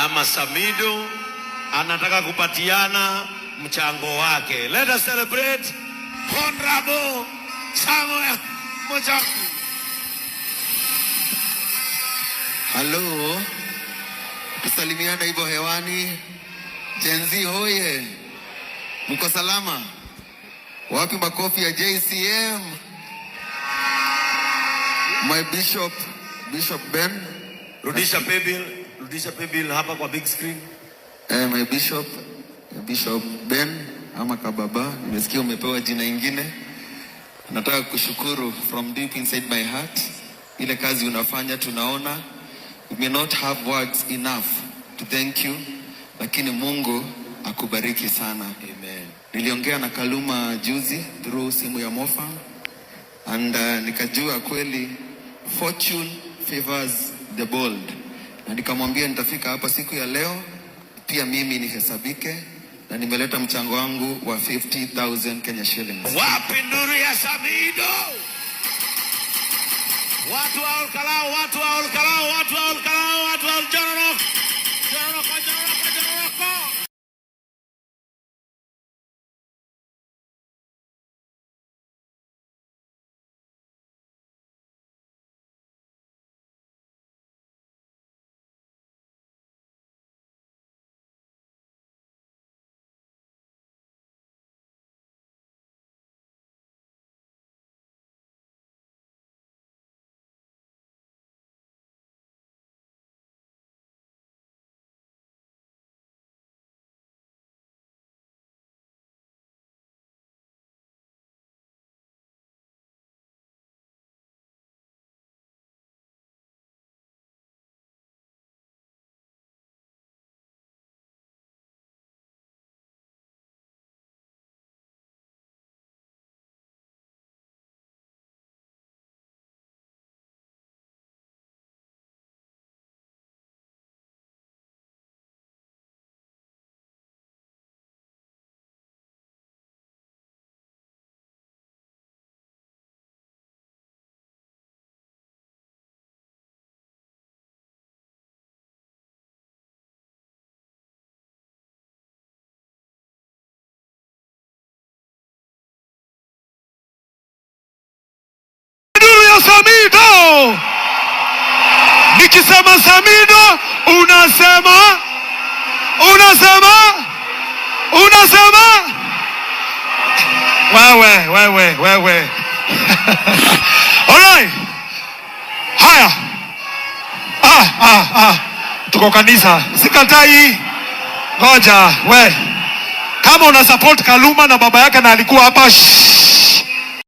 Ama Samidoh anataka kupatiana mchango wake. Let us celebrate Honorable Samuel Mukyaku. Halo, tusalimiane hivyo hewani. Gen Z hoye, mko salama? Wapi makofi ya JCM? My bishop, Bishop Ben. Rudisha paybill, rudisha paybill hapa kwa big screen. My bishop, Bishop Ben ama Kababa, nimesikia umepewa jina ingine. Nataka kushukuru from deep inside my heart. Ile kazi unafanya tunaona. We may not have words enough to thank you, lakini Mungu akubariki sana. Amen. Niliongea na Kaluma juzi through simu ya Mofa and nikajua kweli fortune favors the bold, na nikamwambia nitafika hapa siku ya leo pia mimi nihesabike, na nimeleta mchango wangu wa 50,000 Kenya shillings. Wapi nduru ya Samidoh? Watu wa Olkalou, watu wa Olkalou, watu wa Olkalou, watu wa Oljororok. Jororoko, jororoko, jororoko. Nduru ya Samidoh. Nikisema Samidoh unasema, unasema, unasema wewe, wewe, wewe. Alright. Haya. Ah, ah, ah. Tuko kanisa. Sikatai. Ngoja, we. Kama una support Kaluma na baba yake na alikuwa hapa, shh.